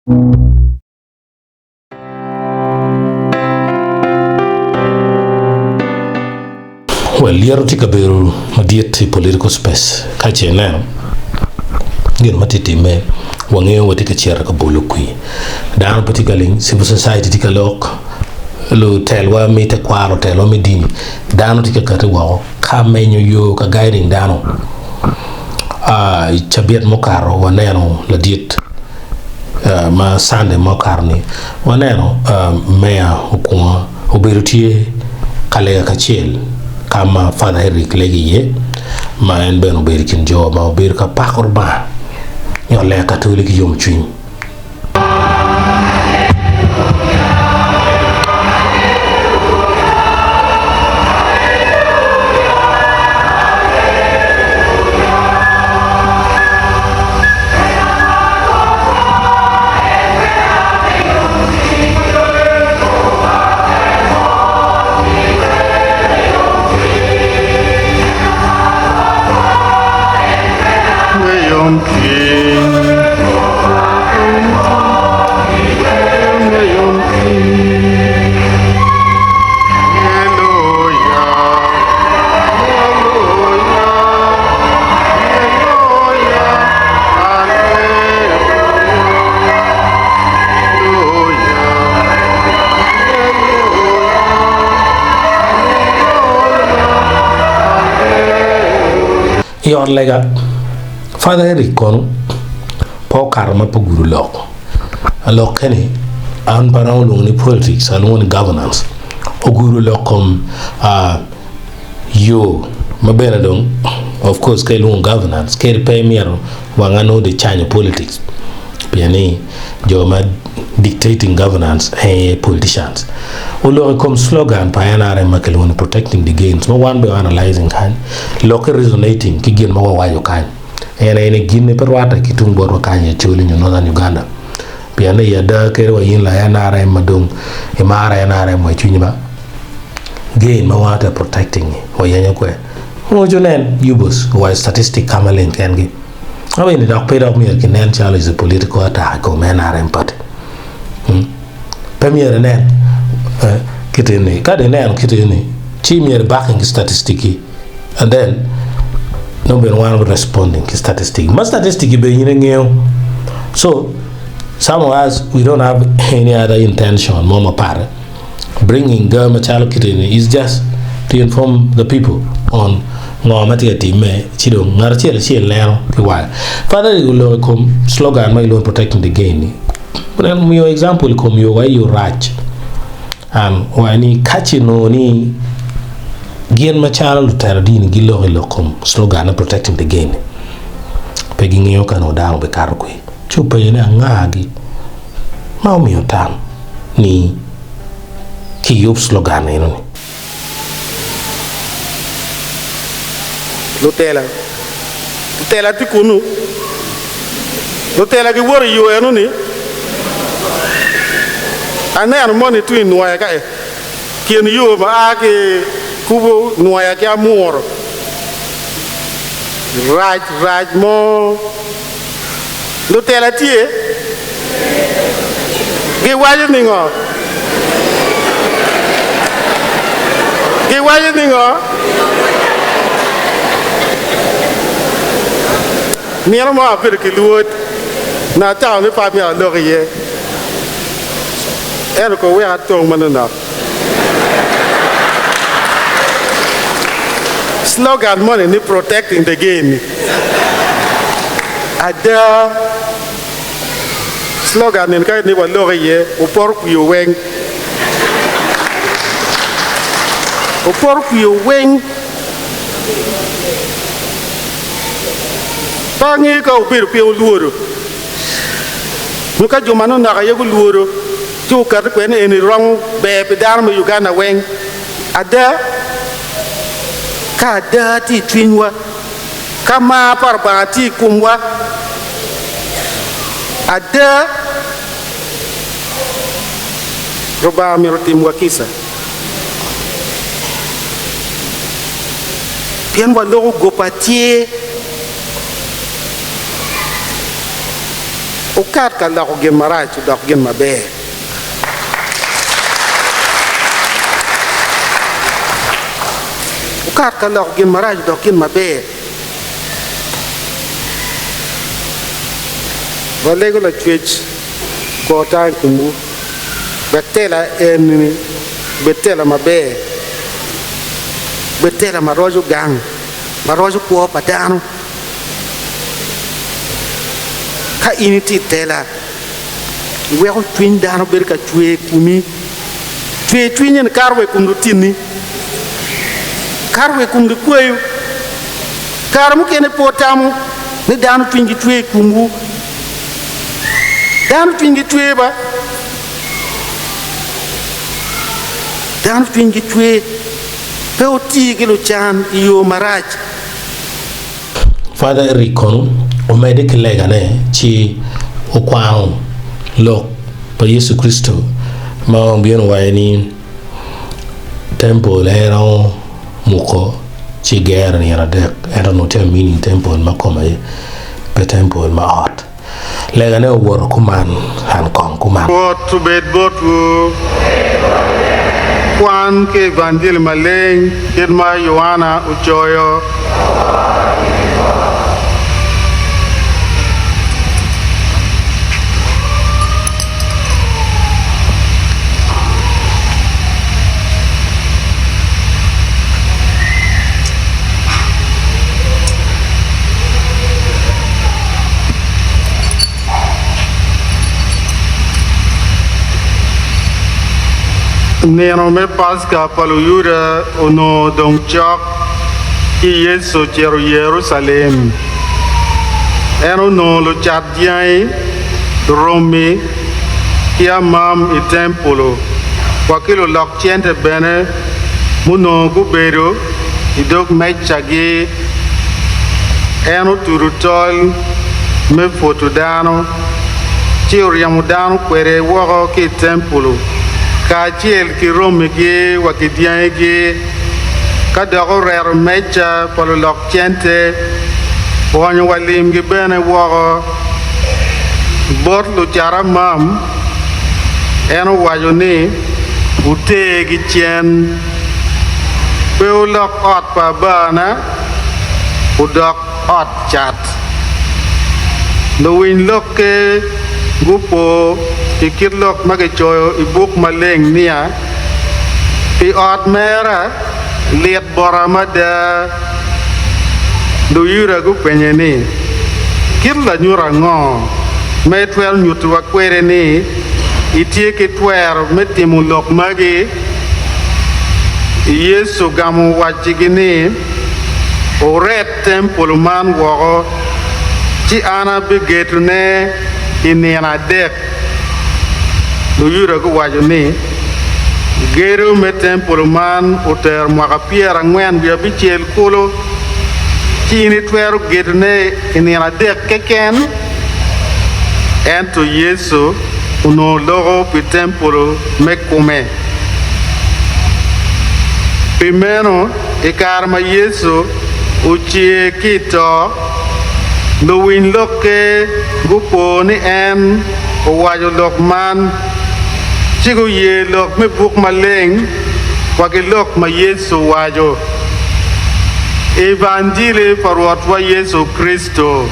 Well, lyeto tye ka bedo madit i political space ka ce ineno gin ma tye timme wangeyo watye ka cito ka bolo kwir dano pe tye ka ling civil society tye ka lok lutelwa me tekwaro lutelwa me dini dano tye ka kati woko ka menyo yo ka guiding dano i cabit mukato waneno ladit ma Sunday ma okato-ni waneno meya okwonga obedo tye ka lega kacel ka ma Father Eric lego iye ma en bene obedo i kin jo ma obedo ka pako Lubanga nyo lega katoli ki yomcwiny. I ot lega, Father Eric kono pe okato ma pe ogudo lok. Lokke ni, An pe aromo lwongo ni politics, alwongo ni governance. Ogudo lok kom yo ma bene dong of course ka ilwongo governance kadi pe imito wanga nongo dong icanyo politics pien ni jo ma dictating governance aye politicians. Oloko i kom slogan pa NRM ma kilwongo ni protecting the gains ma wan bene wa analyzing kany lokke resonating ki gin ma wawaco kany en aye ni gin-ni pe rwatte ki tung botwa kany i Acholi nyo Northern Uganda pien ni i ada kadi wa in la NRM ma dong imaro NRM wa i cwinyi ba gain ma wan watye ka protecting ni wayenyo kwe onongo ci wunen Yubos owaco statistic ka maleng kengi Awinyo dok pe dok myero kinen calo is a political attack i kom NRM party. Pe myero inen kit eni. Ka dong ineno kit eni, ci myero i backing ki statistic-ki and then nongo bene wan wa responding ki statistic. Ma statistic-ki bene in ingeyo. So some of us we don't have any other intention mo mapat. Bringing ga macalo kit eni is just to inform the people on ngo ma tye ka timme ci dong ngat acel acel neno ki wange. Father Eric oloko i kom slogan ma kilwongo ni protecting the gain ni en omiyo example i kom yo wa i yo rac and owaco ni ka ce nongo ni gin macalo lutela dini giloko i lok kom slogan me protecting the gain ni pe gingeyo ka nongo dano obikato kwe ci openyo ni angagi ma omiyo tam ni kiyub slogan eno-ni. Lutela, lutela tye kunnu, lutela giwoto i yo eno-ni. Aneno moni tung i nwoya ka e, kin yo ma a ki kubo nwoya ki amuro, rac rac mo. Lutela tye? Giwaco ningo? Giwaco ningo? Nino mo abedo ki lwod na atamo ni pe amyero alok iye, ento kono wek atong manonok. Slogan moni ni protecting the gain. Ada, slogan eni ka ni waloko iye, wupoto kwio weng. Wupoto kwio weng. Pe angeyo ka wubedo piny wulwodo, nyo ka jo manonok aye gulwodo ci wuketo kwede ni eni romo ber pi dano me Uganda weng. Ada, ka ada tye i cwinywa, ka mar pa Lubanga tye i komwa, ada Lubanga myero otimwa kica. Pien waloko goba tye. Wukat ka loko gin marac odok gin maber. Wukat ka loko gin marac odok gin maber. Walego Lacwec kor tang i komwu wek tela eni obed tela maber, obed tela ma roco gang, ma roco kwo pa dano. Ka in itye i tela, iweko cwiny dano bedo ka cwer i komi. Cwer cwiny-ni kato wa i kom lutinni, kato wa i kom likwayo. Kare mukene pe wutamo ni dano cwinygi cwer i komwu. Dano cwinygi cwer ba. Dano cwinygi cwer. Pe wuti ki lucan i yo marac. Father Eric kono omedde ki legane ci okwano lok pa Yecu Kricito ma obino owaco ni temple en romo muko ci gero nino adek ento onongo tye meaning temple ma kome pe temple ma ot. Legane owoto kuman and kong kuman. Rwot obed botwu. Kwan ki Evanjili Maleng kit ma Yoana ocoyo. Nino me Paska pa Luyuda onongo dong cok, ci Yecu ocito Jerucalem. En onongo lucat dyangi, romi, ki amam i tempolo, wa ki lulok cente bene munongo gubedo i dog mecagi. En otudo tol me pwoto dano, ci oryemo dano kwede woko ki i tempolo, kacel ki romigi wa ki dyangigi, ka dok oreto meja pa lulok cente, oonyo wa limgi bene woko. Bot lucat amam, en owaco ni, Wutergi cen. Pe wulok ot pa Abana odok ot cat. Luwiny lokke gupo i kit lok ma kicoyo i buk maleng niya, Pi ot mera lit bota mada. Luyuda gupenye ni, Kit lanyut ango ma itwero nyutiwa kwede ni itye ki twero me timo lok magi? Yecu ogamo owaccigi ni, Wuret tempol man woko, ci an abigetone i nino adek. Luyuda guwaco ni, Gedo me tempol man otero mwaka pyerangwen wiye abicel kulu, ci in itwero gedone i nino adek keken? Ento Yecu onongo loko pi tempol me kome. Pi meno, i kare ma Yecu ocer ki i to, luwiny lokke gupo ni en owaco lok man, ci guye lok me buk maleng wa ki lok ma Yecu owaco. Evanjili pa Rwotwa Yecu Kricito.